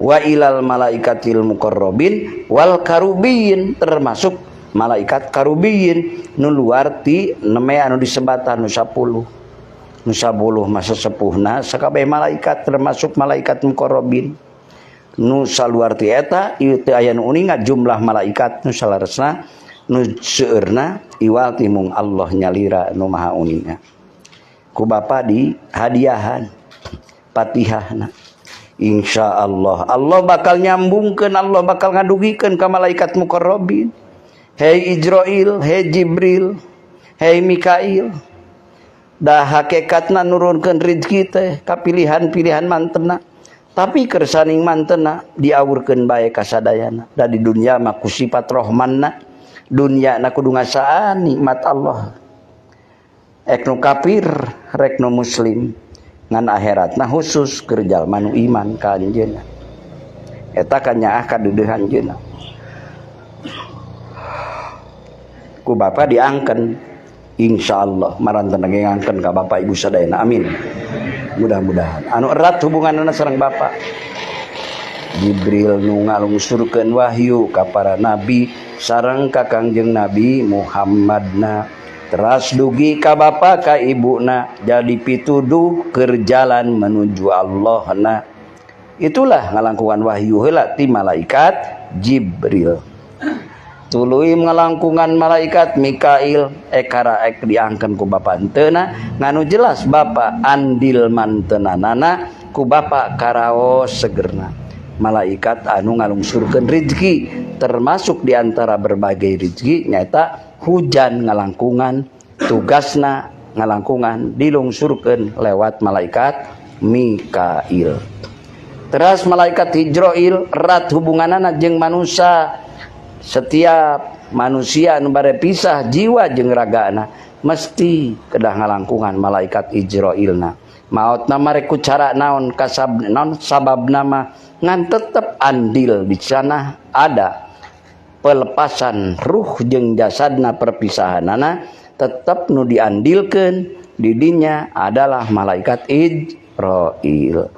Wa ilal malaikatil muqarrabin wal karubiyin, termasuk malaikat karubiyin nu luar ti neme anu disebatan nu 10. Nu 10 masa sepuhna sakabeh malaikat termasuk malaikat muqarrabin. Nu saluar ti eta ieu teu aya nu uninga jumlah malaikat nu salaresna Nu seueurna iwal ti mung Allah nyalira nu maha uninga. Ku bapa di hadiahan Fatihahna. Insyaallah Allah bakal nyambungkeun, Allah bakal ngadugikeun ka malaikat muqarrabin. Hei Ijrail, hei Jibril, hei Mikail. Dah hakikatna nurunkeun rezeki teh ka pilihan-pilihan mantena. Tapi kersaning mantena diawurkeun bae ka sadayana. Da di dunya mah ku sifat rohmanna, dunya na kudu ngasaan nikmat Allah. Ek nu kafir, rek nu muslim, ngan akhiratna khusus keur jalma nu iman ka anjeunna. Eta kanyaah kadeudeuh anjeunna. Ku bapa diangken, insyaallah maranten ge ngangken ka bapak ibu sadayana, amin. Mudah-mudahan anu erat hubunganna sareng bapa. Jibril nu ngalungsurkeun wahyu ka para nabi sareng ka Kangjeng Nabi Muhammadna, teras dugi ka bapa ka ibuna, jadi pituduh keur jalan menuju Allahna. Itulah ngalangkungan wahyu heula ti malaikat Jibril. Tuluy ngalangkungan malaikat Mikail, ekara ek diangkeun ku bapa henteu-na, nganu jelas bapa andil mantenanana ku bapa karaos segerna. Malaikat anu ngalungsurkeun rezeki, termasuk diantara berbagai rezeki nyaeta hujan ngalangkungan, tugasna ngalangkungan dilungsurkeun lewat malaikat Mikail. Teras malaikat Hijrail erat hubunganana jeung manusia. Setiap manusia anu bare pisah jiwa jeung ragana mesti kedah ngalangkungan malaikat Ijrailna. Maotna marek ku cara naon kasab naon sabab nama ngan tetep andil di sana ada pelepasan ruh jeung jasadna perpisahanana tetep nu diandilkeun di dinya adalah malaikat Ijrail.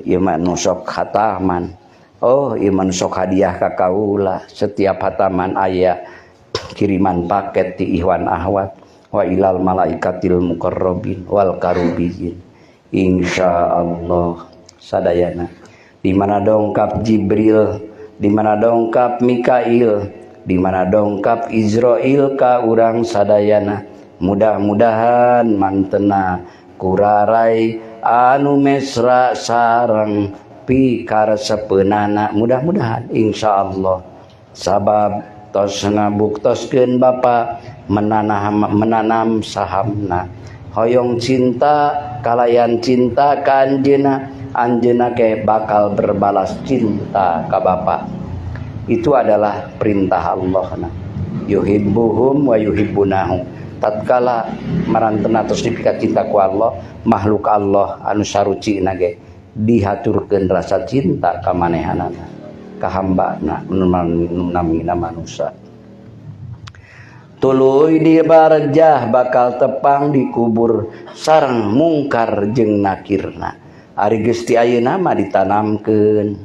Ieu mah nu sok khataman. Oh, ieu mah nu sok hadiah ka kaula. Setiap hataman aya kiriman paket ti Ikhwan Ahwat wa ilal malaikatil muqarrabin wal karubiyin. Insyaallah sadayana. Di mana dongkap Jibril, di mana dongkap Mikail, di mana dongkap Izrail ka urang sadayana. Mudah-mudahan mantena kurarai anu mesra sareng pikaresepeunana, mudah-mudahan insyaallah. Sabab tos ngabuktoskeun bapa menanam sahamna, hoyong cinta kalayan cinta ka anjeunna, anjeunna ke bakal berbalas cinta ka bapa. Itu adalah perintah Allah. Yuhibbuhum wa yuhibbunahu. Tatkala marantena tos dipika cinta ku Allah, makhluk Allah anu sarucina ge dihaturkeun rasa cinta ka manehanana, ka hambana nu namina manusa. Tuluy di barjah bakal tepang dikubur sareng mungkar jeung nakirna. Ari geus ti ayeuna mah ditanamkeun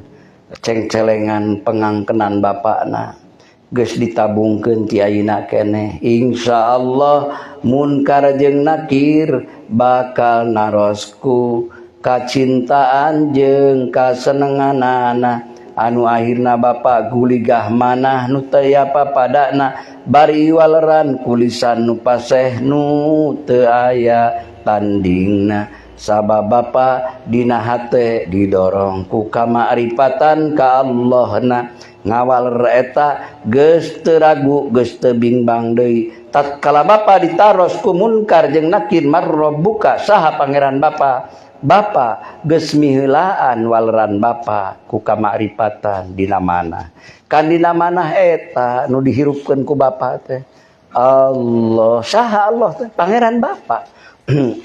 cengcelengan pengangkenan bapakna, geus ditabungkeun ti ayeuna keneh. Insyaallah munkar jeung nakir bakal narosku kacintaan jeung kasenenganana. Anu akhirna bapa guligah manah nu teu aya papadana, bari waleran kulisan nu paseh nu teu aya tandingna. Sabab bapa dina hate didorong ku kamakrifatan ka Allahna. Ngawaler eta geus teu ragu, geus teu bingbang deui. Tatkala bapa ditaros ku munkar jeung nakir, marrabbuka, saha pangeran bapa? Bapa geus miheulaan waleran bapa ku kamakrifatan dina mana. Kan dina manah eta nu dihirupkeun ku bapa teh Allah. Saha Allah teh? Pangeran bapa.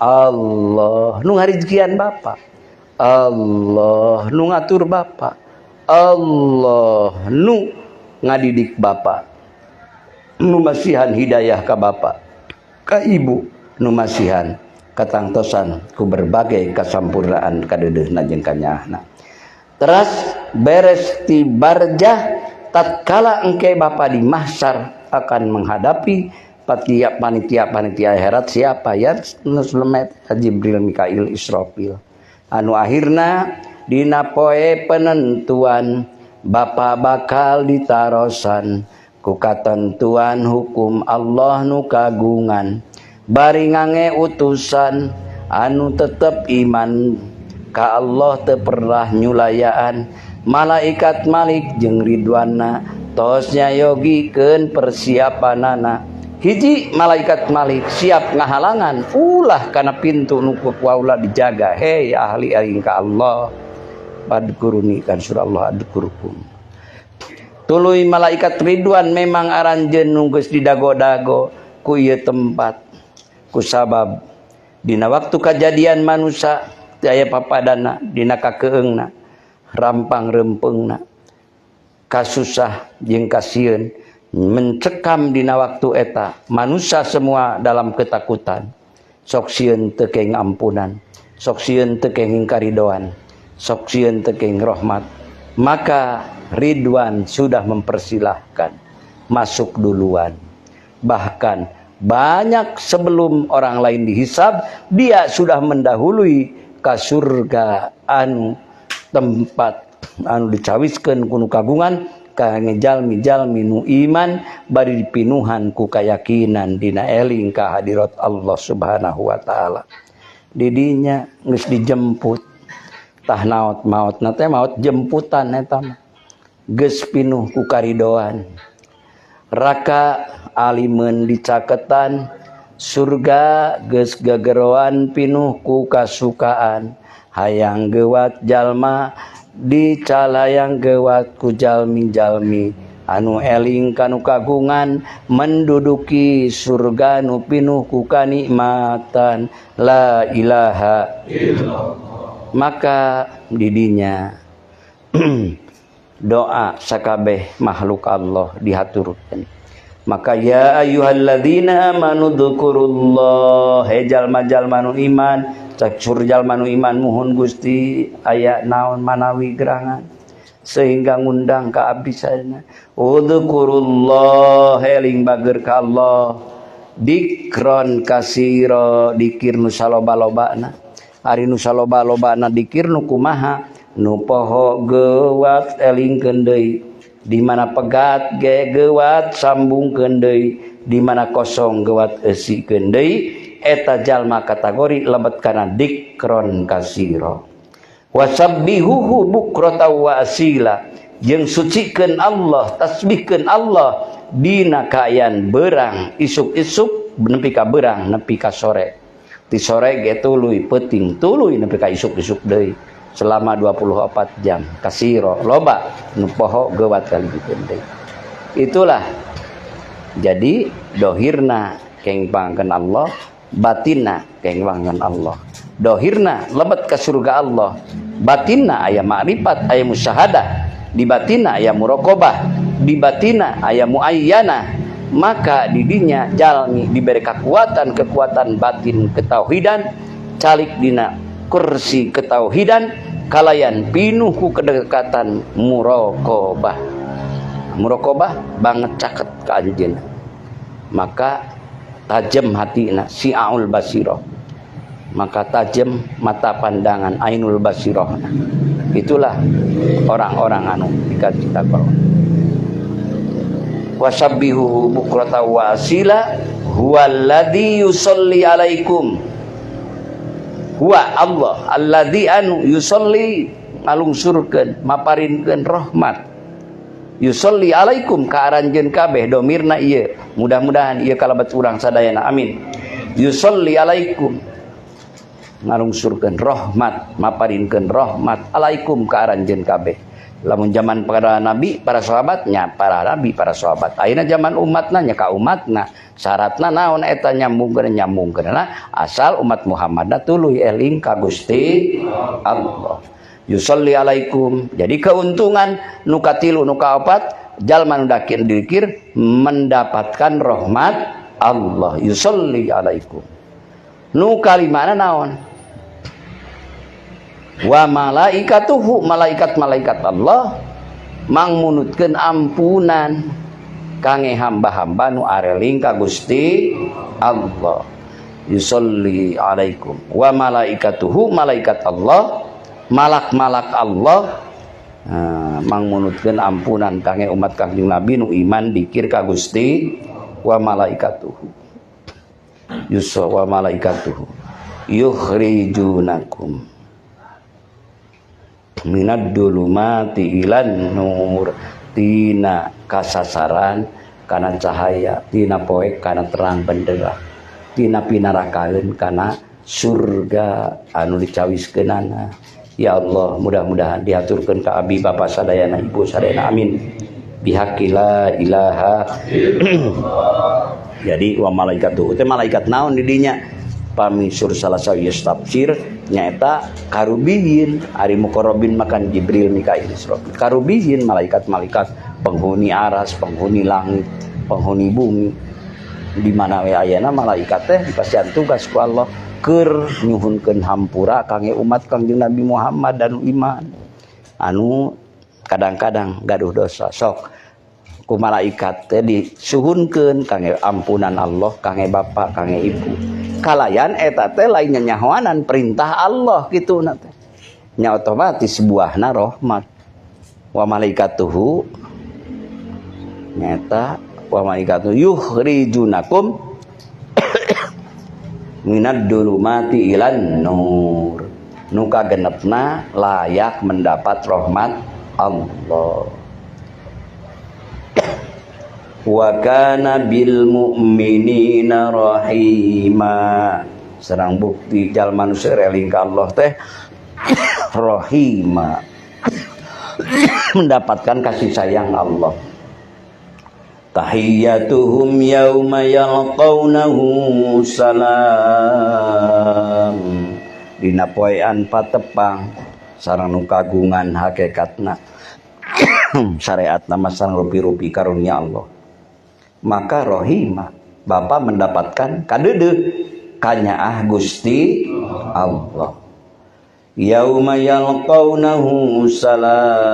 Allah nu ngarizkian bapa, Allah nu ngatur bapa, Allah nu ngadidik bapa, nu masihan hidayah ka bapa, ka ibu, nu masihan katangtosan ku berbagai kasampurnaan kadeudeuna jeung kanyaahna. Teras beres ti barjah, tatkala engke bapa di mahsyar akan menghadapi panitia-panitia akhirat, siapa ya? Nuslemet Jibril, Mikail, Israfil. Anu akhirna dina poe penentuan bapa bakal ditarosan Ku katentuan hukum Allah nu kagungan bari ngange utusan anu tetep iman ka Allah teu pernah nyulayaan. Malaikat Malik jeung Ridwana tos nyayogikeun persiapanana. Hiji malaikat Malik siap ngahalangan ulah kana pintu nu ku ulah dijaga. Hei ahli aing ka Allah, fadkuruni kan surah Allah adkurkum. Tuluy malaikat Ridwan memang aranjeun nu geus didago-dago ku ieu tempat ku sabab dina waktu kajadian manusia teu aya papadana dina kakeungna rampang rempeungna kasusah jeung kasieun mencekam dina waktu eta manusia semua dalam ketakutan. Sok sieun teu kenging ampunan, sok sieun teu kenging karidoan, sok sieun teu kenging rahmat. Maka Ridwan sudah mempersilahkan masuk duluan. Bahkan banyak sebelum orang lain dihisab, dia sudah mendahului ka surga anu tempat anu dicawiskeun ku nu kagungan kangge jalmi-jalmi nu iman bari dipinuhan ku kayakinan dina eling ka hadirat Allah Subhanahu wa taala. Didinya geus dijemput tah naot maotna teh maot jemputan eta mah. Geus pinuh ku karidoan. Raka alimeun dicaketan, surga geus gegeroan pinuh ku kasukaan. Hayang gewat jalma dicalayang gewat ku jalmi-jalmi anu eling kanu kagungan menduduki surga nu pinuh ku kanikmatan. La ilaha illallah. Maka didinya doa sakabeh makhluk Allah dihaturkeun. Maka ya ayyuhalladzina amanu dzkurullah, he jalma-jalma nu iman, cek sur jalma nu iman muhun Gusti aya naon manawi gerangan sehingga ngundang ka abdi sadayana. Udzkurullah, eling bager ka Allah, dikron kasiro, dikir nu saloba-lobana. Ari nu saloba-lobana dikir nu kumaha? Nu poho gewat elingkeun deui, di mana pegat ge gewat sambungkeun deui, di mana kosong gewat eusikeun deui. Eta jalma kategori lebet kana dikron kasiro. Wasabbihuhu bukrata wa asila, jeung sucikeun Allah, tasbihkeun Allah dina kaayaan berang isuk-isuk nepi ka berang nepi ka sore. Ti sore ge tuluy peuting tuluy nepi ka isuk-isuk deui selama 24 jam. Kasiro loba nu poho gewat kali deui. Itulah jadi dohirna keng pangkeun Allah, batinna keng pangkeun Allah. Dohirna lebet ke surga Allah, batinna aya makrifat, aya musyahadah, di batinna aya muraqabah, di batinna aya muayyana. Maka didinya jalmi diberi kekuatan, kekuatan batin ketauhidan, calik dina kursi ketauhidan, kalayan pinuh ku kedekatan muraqabah. Muraqabah banget caket ka anjeunna. Maka tajam hatina si'aul basirah. Maka tajam mata pandangan ainul basirah. Itulah orang-orang anu dikasih takwa. Wasabbihuhu bukrata wa asila huwallazi yusalli alaikum. Huwa Allah alladzi anu yusalli ngalungsurkeun maparinkeun rahmat. Yusalli alaikum ka aranjeun kabeh domirna ieu. Mudah-mudahan ieu kalebet urang sadayana, amin. Yusalli alaikum ngalungsurkeun rahmat, maparinkeun rahmat alaikum ka aranjeun kabeh. Lamun zaman para nabi, para sahabatnya, para nabi, para sahabat. Ayeuna zaman umatna nya ka umatna. Syaratna naon eta nyambungkeun nyambungkeunna asal umat Muhammadna tuluy eling ka Gusti Allah. Yusalli alaikum. Jadi keuntungan nu katilu nu kaopat jalma nu dakir dikir mendapatkan rahmat Allah. Yusalli alaikum. Nu kalimana naon? Wa malaikatuhu, malaikat-malaikat Allah mangmunutkeun ampunan kange hamba-hamba nu areling ka Gusti Allah. Yusalli alaikum wa malaikatuhu, malaikat Allah, malak-malak Allah Mangmunutkeun ampunan kangge umat Kangjeng Nabi nu iman dikir ka Gusti wa malaikatuhu. Yusra wa malaikatuhu yukhrijunakum minad dulumati ilan nur, tina kasasaran kana cahaya, tina poek kana terang benderang, tina pinarakaeun kana surga anu dicawiskeunana. Ya Allah, mudah-mudahan dihaturkeun ka abi bapa sadayana, ibu sadayana, amin. Bihaqi la ilaha. Jadi wa malaikatuhu teh malaikat naon di dinya? Pami sur salah sawios tafsir nyaeta karubiyin, ari muqarrabin makan Jibril, Mikail, Israfil. Karubiyin malaikat-malaikat penghuni aras, penghuni langit, penghuni bumi. Di mana we ayana malaikat teh dipasihan tugas ku Allah keur nyuhunkeun hampura kangge umat Kangjeng Nabi Muhammad dan iman anu kadang-kadang gaduh dosa. Sok ku malaikat teh disuhunkeun kangge ampunan Allah kangge bapak kangge ibu. Kalayan eta teh lain nyahoanan perintah Allah kitu na teh. Nya otomatis buahna rahmat. Wa malaikatuhu nyata wa malaikatu yukhrijunakum minad dulumati ilan nur. Nu kagenepna layak mendapat rahmat Allah. Wa kana bil mu'minina rahima. Serang bukti jalma nu eling ka Allah teh rahima, mendapatkan kasih sayang Allah. Tahiyyatuhum yauma yalqawnahu salam. Dina poean patepang sareng nu kagungan hakikatna syariatna mah sareng rupi-rupi karunia Allah. Maka rohima, bapak mendapatkan kadeudeuh kanyaah Gusti Allah. Yauma yalqawnahu salam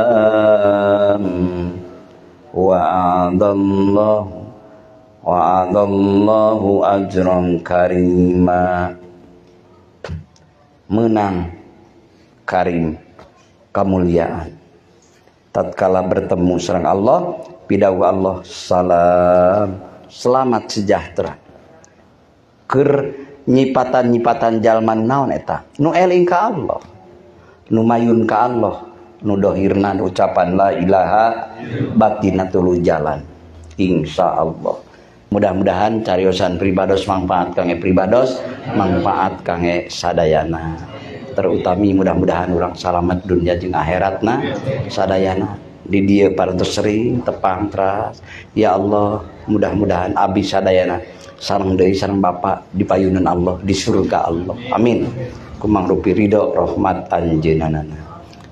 wa'adallahu ajran karima. Menang karim kemuliaan tatkala bertemu sareng Allah, pidawuh Allah salam, selamat sejahtera. Keur nyipatan-nyipatan jalma naon eta nu eling ka Allah, nu mayun ka Allah, nu dohirna ucapan la ilaha, batinna tuluy jalan. Insyaallah mudah-mudahan cariosan pribados manfaat kangge pribados, manfaat kangge sadayana. Terutami mudah-mudahan urang salamet dunia jeung akhiratna sadayana. Di dieu parantos sering tepang teras. Ya Allah, mudah-mudahan abdi sadayana sareng deui sareng bapa dipayunan Allah, di surga Allah. Amin. Kumangrupi ridho rahmat anjeunana.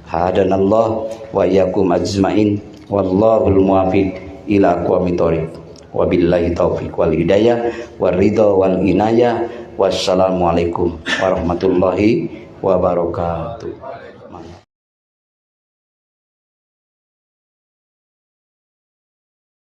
Hadanallah wa iyyakum ajmain wallahul muwaffiq ila aqwamit thoriq. Wabillahi taufiq wal hidayah war ridho wal inayah. Wassalamualaikum warahmatullahi wabarakatuh.